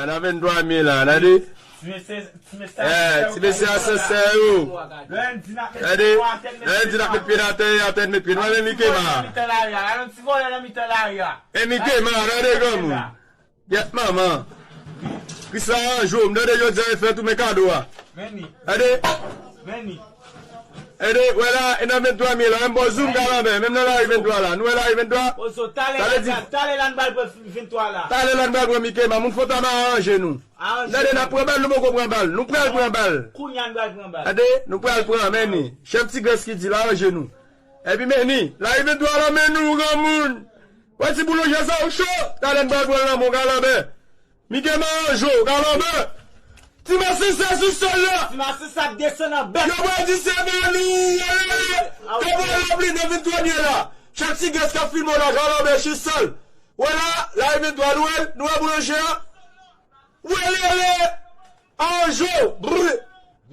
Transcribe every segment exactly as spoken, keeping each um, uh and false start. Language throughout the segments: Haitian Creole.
Nan venntwa mil la, tande? Ti mesye, ti mesye, eh, ti mesye a sensè yo. Tande? Lè n di n ap met pye n atè, atè n met pye. Nou wè menm Mikema. E Mikema, tande granmoun. Gyèt manman. Kris la anjou, m tande jodi a e fèt ou men kado a. Tande? Tande, wè la, e nan venntwa mil la, menm bò zoom kalanbè, menm nan lari venntwa la. Nou wè lari venntwa? Sa vle di, talè la n pral pran venntwa la. Talè la n pral pran Mikema, moun Fontam a aranje nou. Tande, n ap pran bal, nou poko pran bal. Nou pral pran bal. Kounye a n pral pran bal. Tande, nou pral pran, men ni. Chèf Ti Grès ki di l aranje nou. Epi men ni, lari venntwa la, men nou, granmoun. Wè ti boulonjè sa ou cho, talè n pral pran lanmò kalanbè. Mikema anjou, kalanbè. Ti masin sa sou sòl la. Ti masin sa ap desann an bèt. Yo pral di se pa nou, wè. Yo pral lapli nan venntwa mil la. Chak ti gès k ap filme w la, kalanbè sou sòl. Wè la, lari venntwa, nou wè, nou wè boulonjè a. Wè lele, anjou, brr.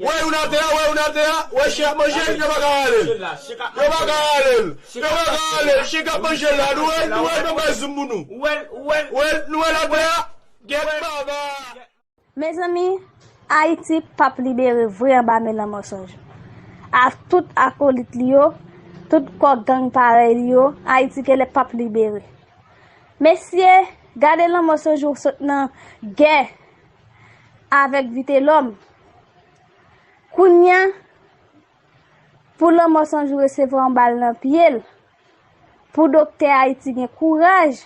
Wè youn atè a, wè youn atè a, wè chen ap manje l, yo pa ka rale l. Yo pa ka rale l. Yo pa ka rale l. Chen k ap manje l la, nou wè, nou wè, nou wè zoom pou nou. Wè, nou wè l atè a. Gèt baba. Mezanmi, Ayiti p ap libere vre anba men lanmò Sanjou. A tout akolit li yo, tout kò gang parèy li yo, Ayiti genlè p ap libere. Mesye, gade lanmò Sanjou sot nan gè avèk Vitelòm. Kounye a, pou lanmò Sanjou resevwa yon bal nan pye l, pou doktè Ayiti gen kouraj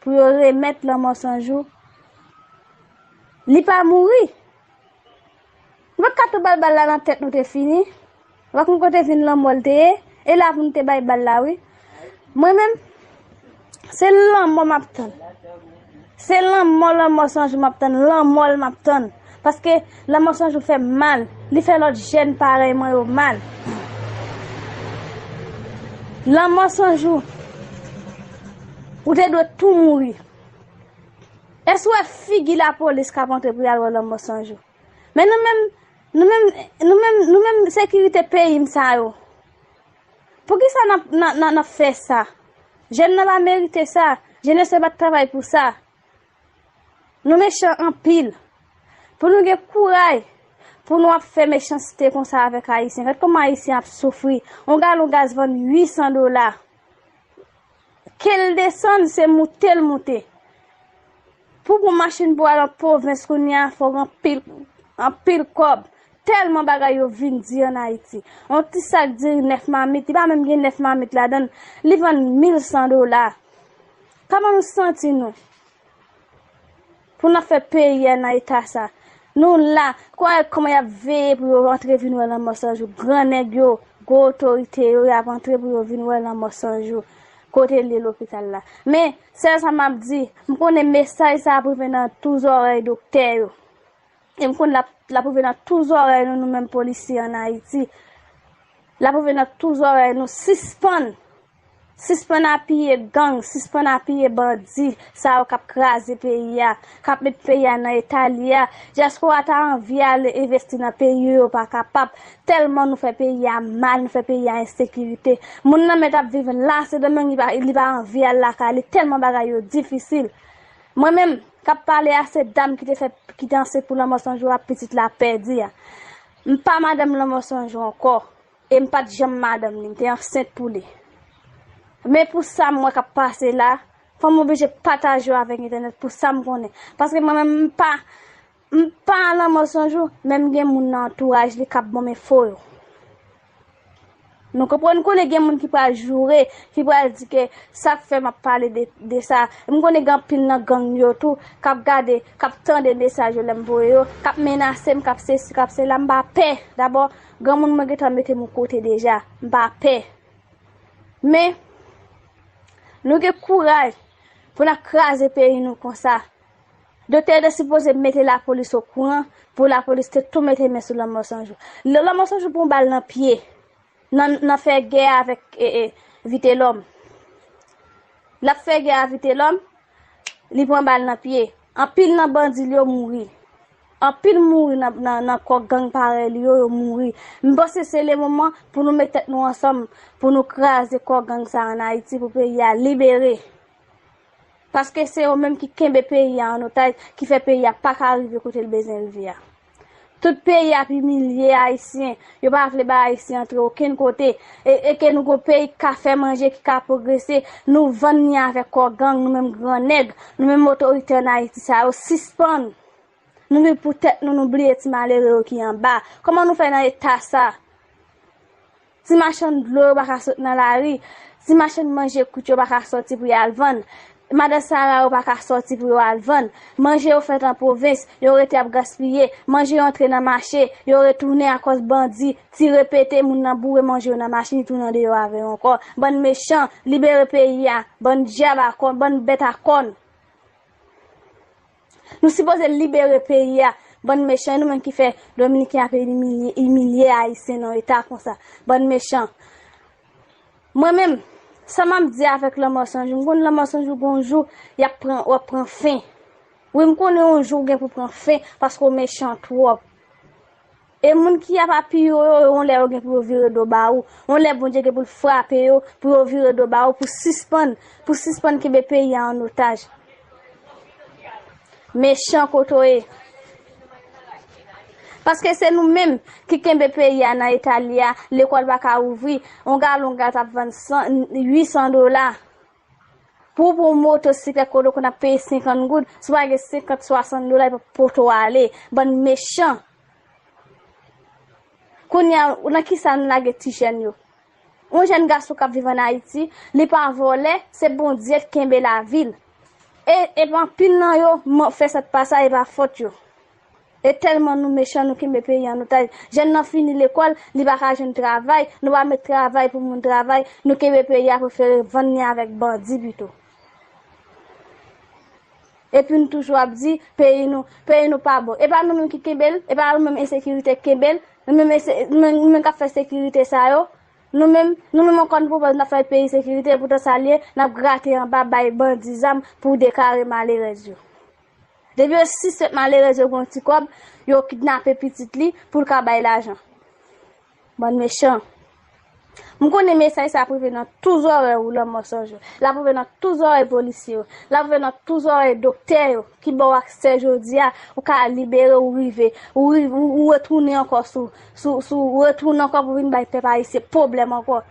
pou yo remèt lanmò Sanjou, li pa mouri. Nou pa t ka tou ba l bal la nan tèt nou te fini. Ou pa konn kote vin lanmò l te ye. E la pou nou te bay bal la, wi. Mwen menm, se lanmò m ap tann. Se lanmò, lanmò Sanjou m ap tann, lanmò l m ap tann. Paske lanmò Sanjou fè m mal. Li fè lòt jèn parèy mwen yo mal. Lanmò Sanjou, ou te dwe tou mouri. Èske w wè figi lapolis k ap antre pou y al wè lanmò Sanjou? Men nou menm, nou menm, nou menm, nou menm sekirite peyi m sa yo. Poukisa n ap, n ap, n ap, n ap fè sa? Jèn nan pa merite sa. Jenès yo pa t travay pou sa. Nou mechan anpil. Pou nou gen kouraj, pou nou ap fè mechanste konsa avèk Ayisyen. Gad kòman Ayisyen ap soufri. Yon galon gaz vann uit san dola. Ke l desann, se moute l moute. Pou pran machin pou al an pwovens kounye a, fò w gen anpil, anpil kòb. Tèlman bagay yo vin di ann Ayiti. Yon ti sak diri nèf mamit, li pa menm gen nèf mamit ladan l, li vann mil san dola. Kòman nou santi nou? Pou n ap fè peyi a nan eta sa. Nou la, kwè kòman y ap veye pou yo antre vin wè lanmò Sanjou. Gran nèg yo, gwo otorite yo, y ap antre pou yo vin wè lanmò Sanjou. Kote l ye lopital la. Men, sèl sa m ap di, m konnen mesaj sa ap rive nan tou zòrèy doktè yo. E m konn l ap, l ap rive nan tou zòrèy nou, nou menm polisye ann Ayiti. L ap rive nan tou zòrèy nou. Sispann. Sispann apiye gang, sispann apiye bandi, sa yo k ap kraze peyi a, k ap met peyi a nan eta li a. Dyaspora ta anvi al envesti nan peyi yo, yo pa kapab. Tèlman nou fè peyi a mal, nou fè peyi a ensekirite. Moun nan mèt ap viv la, Sendomeng, li pa, li pa anvi al lakay li, tèlman bagay yo difisil. Mwen menm, k ap pale a se dam ki te fè, ki te ansent pou Lanmò San Jou a, pitit la pèdi a. M pa madanm Lanmò San Jou ankò, e m pa t janm madanm li, m te ansent pou li. Men pou sa m wè k ap pase la, fò m oblije pataje yo avèk entènèt pou sa m konnen. Paske mwen menm, m pa, m pa Lanmò San Jou, men m gen moun nan antouraj li k ap ban m enfo yo. Nou konprann, konnen gen moun ki pral joure, ki pral di ke sa k fè m ap pale de, de sa. M konnen gen anpil nan gang yo tou k ap gade, k ap tande mesaj yo lè m voye yo, k ap menase m, k ap sesi, k ap sela. M pa pè. Dabò, granmoun mwen gentan mete m yon kote deja. M pa pè. Men, nou gen kouraj pou n ap kraze peyi nou konsa. Doktè yo te sipoze mete lapolis okouran, pou lapolis te tou mete men sou Lanmò San Jou. Lè Lanmò San Jou pran bal nan pye, nan, nan fè gè avèk, e, e, Vitelòm. L ap fè gè a Vitelòm, li pran bal nan pye. Anpil nan bandi l yo mouri. Anpil mouri nan, nan, nan kò gang parèy li yo, yo mouri. M panse se le moman pou nou met tèt nou ansanm, pou nou kraze kò gang sa ann Ayiti, pou peyi a libere. Paske se yo menm ki kenbe peyi a an otaj, ki fè peyi a pa ka rive kote l bezwen rive a. Tout peyi ap imilye Ayisyen. Yo pa vle bay Ayisyen antre okenn kote. E, e ke nou gon peyi k ka fè manje, ki ka pwogrese, nou vann li avèk kò gang, nou menm gran nèg, nou menm otorite ann Ayiti sa yo, sispann. Nou viv pou tèt nou, nou bliye ti malere yo ki anba. Kòman nou fè nan eta sa? Ti machann dlo yo pa ka sot nan lari. Ti machann manje kwit yo pa ka sòti pou y al vann. Madan Sara yo pa ka sòti pou yo al vann. Manje yo fèt an pwovens, yo rete ap gaspiye. Manje yo antre nan mache, yo retounen akòz bandi tire pete, moun nan boure manje yo nan machin, li tounen deyò avè yo ankò. Bann mechan, libere peyi a. Bann dyab a kòn, bann bèt a kòn. Nou sipoze libere peyi a. Bann mechan, e nou menm ki fè Dominiken ap imilye, imilye Ayisyen nan eta konsa. Bann mechan. Mwen menm, sa m ap di avèk lanmò san jou, m konn lanmò san jou gon jou, y ap pran, w ap pran fen. Wi, m konnen yon jou w gen pou pran fen, paske w mechan twòp. E moun ki ap apiye w yo, yon lè yo gen pou yo vire do ba ou. Yon lè Bondye gen pou l frape yo, pou yo vire do ba ou, pou sispann, pou sispann kenbe peyi a an otaj. Mechan kote w ye. Paske se nou menm ki kenbe peyi a nan eta li a, lekòl pa ka ouvri, yon galon gaz ap vann san, uit san dola. Pou, pou yon motosiklèt kote w konn ap peye senkant goud, si w pa gen senkant, swasant dola, li p ap pote w ale. Bann mechan. Kounye a, nan kisa nou lage ti jèn yo? Yon jèn gason k ap viv ann Ayiti, li pa vòlè, se Bondye k kenbe lavi l. E, e anpil nan yo, man, fè sa k pa sa, e pa fòt yo. E tèlman nou mechan, nou kenbe peyi an otaj. Jèn nan fini lekòl, li pa ka jwenn travay, nou pa met travay pou moun travay, nou kenbe peyi a, prefere vann li avèk bandi pito. Epi nou toujou ap di, peyi nou, peyi nou pa bon. E pa nou menm ki kenbe l, e pa nou menm ensekirite k kenbe l, nou menm ense-, nou menm, nou menm k ap fè sekirite sa yo, nou menm, nou menm ankò nou pwopòze n ap fè peyi sekirite, poutan sa l ye, n ap grate anba bay bandi zam pou dekare malerèz yo. Depi yo sispann malerèz yo gen yon ti kòb, yo kidnape pitit li pou l ka bay lajan. Bann mechan. M konnen mesaj sa ap rive nan tou zòrèy ou lanmò san jou. L ap rive nan tou zòrèy polisye yo. L ap rive nan tou zòrèy doktè yo ki ba w aksè jodi a, ou ka libere, ou rive, ou rive, ou, ou retounen ankò sou, sou, sou, ou retounen ankò pou vin bay pèp ayisyen pwoblèm ankò.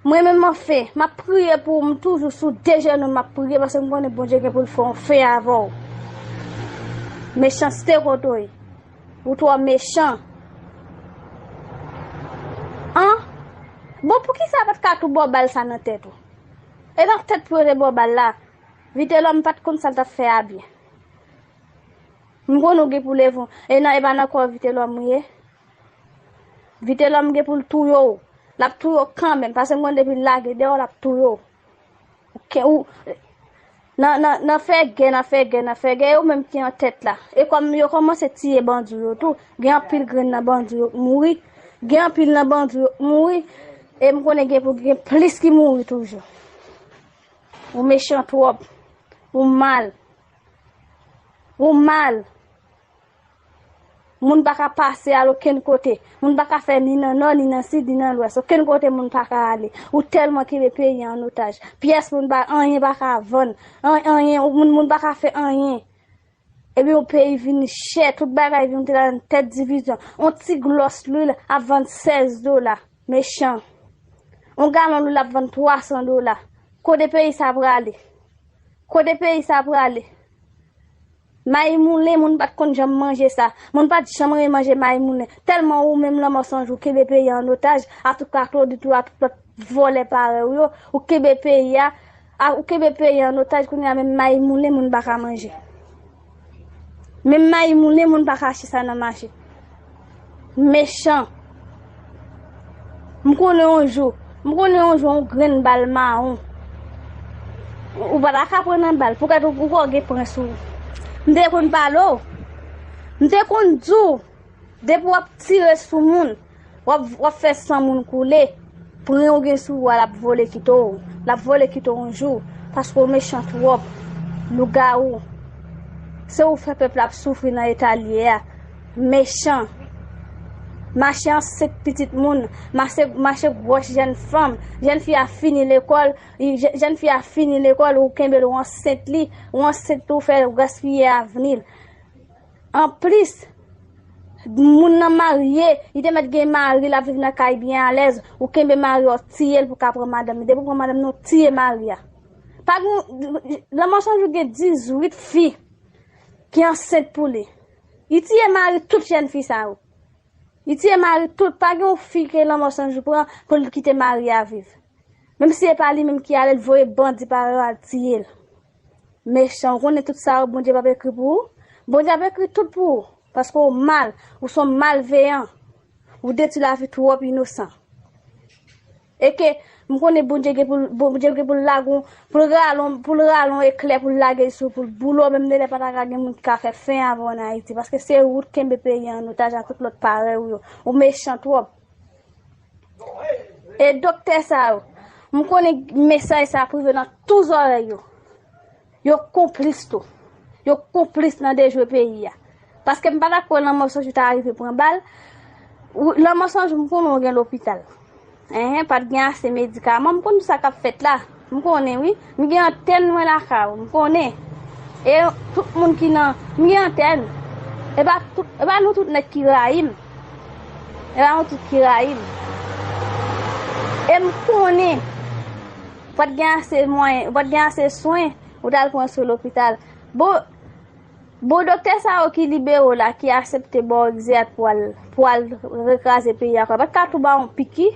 Mwen menm anfen, m ap priye pou ou, m toujou sou de jenou m ap priye, paske m konnen Bondye gen pou l fè yon fen avè w. Mechanste kote w ye. Ou twò mechan. An? Bon, poukisa pa t ka tou ba w bal sa nan tèt ou? E nan tèt pou yo te ba w bal la, Vitelòm pa t konn sa l t ap fè a byen. M konnen w gen pou leve w. E nan, e pa nan kò Vitelòm ou ye? Vitelòm gen pou l touye w. L ap touye w kanmenm. Paske m konnen depi l lage dèyè w, l ap touye w. Ou ke, ou, nan, nan, nan fè gè, nan fè gè, nan fè gè, yo menm ki an tèt la. E kòm yo kòmanse tiye bandi yo tou, gen anpil grenn nan bandi yo k mouri. Gen anpil nan bandi yo k mouri. E m konnen gen pou gen plis ki mouri toujou. Ou mechan twòp. Ou mal. Ou mal. Moun pa ka pase al okenn kote. Moun pa ka fè ni nan nò, ni nan sid, ni nan lwès. Okenn kote moun pa ka ale. Ou tèlman kenbe peyi an otaj. Pyès moun pa, anyen pa ka vann. An-, anyen, moun, moun pa ka fè anyen. Epi yon peyi vin chè, tout bagay vin te nan tèt divizyon. Yon ti glòs lwil ap vann sèz dola. Mechan. Yon galon lwil ap vann twa san dola. Kote peyi sa prale? Kote peyi sa prale? Mayi moulen, moun pa t konn janm manje sa. Moun pa t janm renmen manje mayi moulen. Tèlman ou menm lanmò san jou kenbe peyi an otaj, a tout kaklodit ou, a tout lòt vòlè parèy ou yo, ou kenbe peyi a, a, ou kenbe peyi an otaj, kounye a menm mayi moulen, moun pa ka manje. Menm mayi moulen, moun pa ka achte sa nan mache. Mechan. M konnen yon jou, m konnen yon jou yon grenn bal mawon. Ou pa ta ka pran nan bal, poukèt ou, ou kwè w gen pwen sou ou. M te konn pale w. M te konn di w, depi w ap tire sou moun, w ap, w ap fè san moun koule. Pwen ou gen sou ou a, l ap vole kite w. L ap vole kite w yon jou, paske w mechan twòp. Lougawou. Se ou fè pèp la ap soufri nan eta l ye a. Mechan. mache ansent pitit moun, mache, mache gwòs jèn fanm, jèn fi a fini lekòl, jèn fi a fini lekòl, ou kenbe l, ou ansent li, ou ansent ou fè gaspiye avni l. Anplis, moun nan marye, li te mèt gen mari, l ap viv nan kay byen alèz, ou kenbe mari w, tiye l pou ka pran madanm li. Depi w pran madanm nan, w tiye mari a. Pa gen, Lanmò Sanjou gen dizuit fi ki ansent pou li. Li tiye mari tout jèn fi sa yo. Li tiye mari tout, pa gen yon fi ke Lanmò Sanjou pran pou l kite mari a viv. Menm si e pa li menm ki ale, l voye bandi pa yo al tiye l. Mechan, ou konnen tout sa yo Bondye p ap ekri pou ou? Bondye ap ekri tout pou ou, paske ou mal, ou se yon malveyan, ou detwi lavi twòp inosan. E ke m konnen Bondye gen pou l, Bondye gen pou l lage w, pou l rale w, pou l rale w eklè, pou l lage l sou, pou l boule w, menm de lè pa ta ka gen moun ki ka fè fen avè w ann Ayiti, paske se ou t kenbe peyi an otaj ak tout lòt parèy ou yo. Ou mechan twòp. E doktè sa yo, m konnen mesaj sa ap rive nan tou zòrèy yo. Yo konplis tou. Yo konplis nan dejwe peyi a. Paske m pa ta kwè Lanmò Sanjou ta rive pran bal. Lanmò Sanjou, m konnen w gen lopital. Enhen, pa t gen ase medikaman. M konn sa k ap fèt la. M konnen, wi. M gen antèn mwen lakay ou. M konnen. E tout moun ki nan, m gen antèn. E pa tout, e pa nou tout nèt ki rayi m. E pa nou tout ki rayi m. E m konnen. Ou pa t gen ase mwayen, ou pa t gen ase swen, ou t al pran swen lopital. Bon, bon, doktè sa yo ki libere w la, ki aksepte ba w egzeyat pou al, pou al rekraze peyi a, yo pa t ka tou ba w yon piki?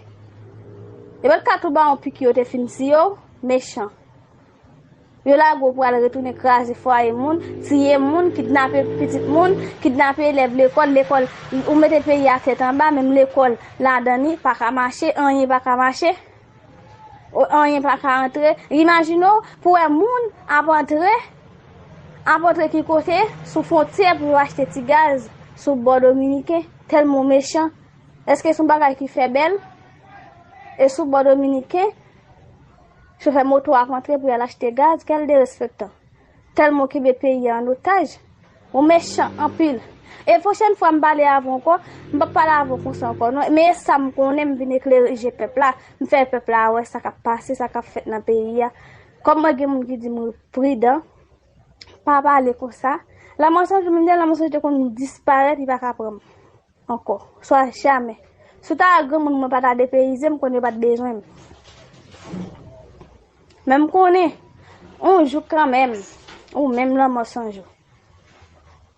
Yo pa t ka tou ba w yon piki, yo te fin siye w? Mechan. Yo lage w pou al retounen kraze fwaye moun, tiye moun, kidnape pitit moun, kidnape elèv lekòl, lekòl, ou mete peyi a tèt anba, menm lekòl ladan li pa ka mache, anyen pa ka mache. O, anyen pa ka antre. Imajine w, pou wè moun ap antre, ap antre ki kote? Sou fwontyè pou yo achte ti gaz sou bò dominiken, tèlman w mechan. Èske se yon bagay ki fè bèl? E sou bò dominiken, chofè moto ap antre pou y al achte gaz, kèl derespektan. Tèlman w kenbe peyi a an otaj. Ou mechan anpil. E pwochèn fwa m pale avè w ankò, m p ap pale avè w konsa ankò, non. Men e sa m konnen, m vin eklere je pèp la. M fè pèp la wè sa k ap pase, sa k ap fèt nan peyi a. Kòm mwen gen moun ki di m pridan, pa pale konsa. Lanmò Sanjou, menm lè Lanmò Sanjou te konn disparèt, li pa ka pran m ankò. Swa jamè. Si w ta wè granmoun mwen pa ta depeyize m, konnen yo pa t bezwen m. Men m konnen, yon jou kanmenm, ou menm Lanmò Sanjou.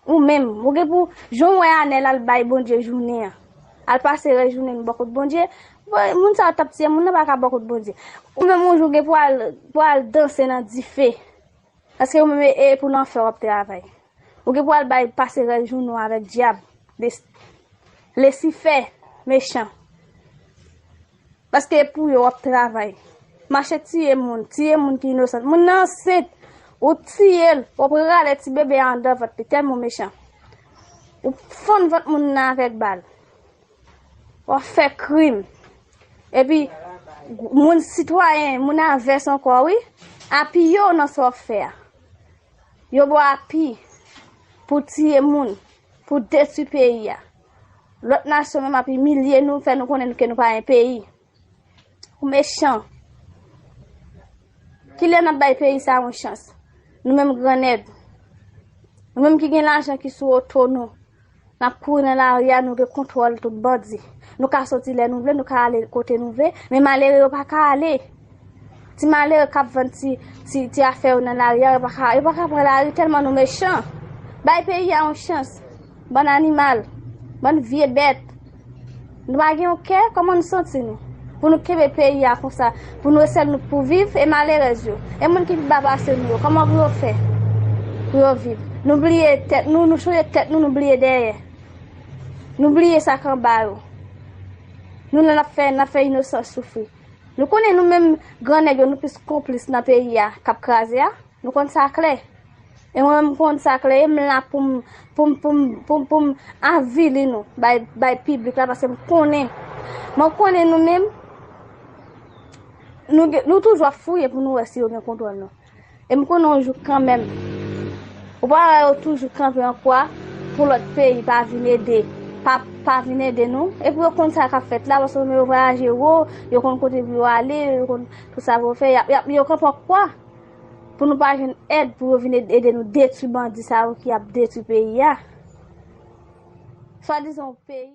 Ou menm, ou gen pou, jan w wè Anèl al bay Bondye jounen an. Al pase rès jounen l bò kot Bondye. Bon, moun sa yo t ap tiye moun nan pa ka bò kot Bondye. Ou menm yon jou gen pou al, pou al danse nan dife. Paske ou menm e, e pou lanfè w ap travay. Ou gen pou al bay pase rès jounen w avèk dyab. Lesifè, mechan. Paske e pou yo w ap travay. Mache tiye moun, tiye moun ki inosan. Moun nan ansent, ou tiye l, w ap rale ti bebe a anndan vant li, tèlman w mechan. Ou fann vant moun nan avèk bal. W ap fè krim. Epi, moun sitwayen, moun avès ankò, wi, apiye w nan sa w ap fè a. Yo ba w api pou tiye moun, pou detwi peyi a. Lòt nasyon menm ap imilye nou, fè nou konnen ke nou pa gen peyi. Ou mechan. Kilè n ap bay peyi sa yon chans? Nou menm grannèg. Nou menm ki gen lajan ki sou oto nou. N ap kouri nan lari a, nou gen kontwòl tout bandi. Nou ka soti lè nou vle, nou ka ale kote nou vle, men malere yo pa ka ale. Ti malere k ap vann ti, ti, ti afè yo nan lari a, yo pa ka, yo pa ka pran lari tèlman nou mechan. Bay peyi a yon chans. Bann animal, bann vye bèt. Nou pa gen yon kè, kòman nou santi nou? Pou nou kenbe peyi a konsa, pou nou sèl nou pou viv, e malerèz yo, e moun ki pi ba pase nou yo, kòman pou yo fè pou yo viv? Nou bliye tèt nou, nou chonje tèt nou, nou bliye dèyè. Nou bliye sa k anba yo. Nou la n ap fè, n ap fè inosan soufri. Nou konnen nou menm grannèg yo, nou plis konplis nan peyi a k ap kraze a. Nou konn sa klè. E mwen menm m konn sa klè. E m la pou m, pou m, pou m, pou m, pou m avili nou bay, bay piblik la, paske m konnen. Mwen konnen nou menm, nou, gen- nou toujou ap fouye pou nou wè si yo gen kontwòl nou. E m konnen yon jou kanmenm. Ou pa wè yo toujou kanpe an kwa pou lòt peyi pa vin ede, pa, pa vin ede nou. Epi yo konn sa k ap fèt la, paske yo vwayaje wo, yo konn kote pou yo ale, yo konn tout sa pou yo fè. Y ap, y ap, yo kanpe an kwa pou nou pa jwenn èd pou yo vin ed- ede nou detwi bandi sa yo ki ap detwi peyi a. Swadizan yon peyi.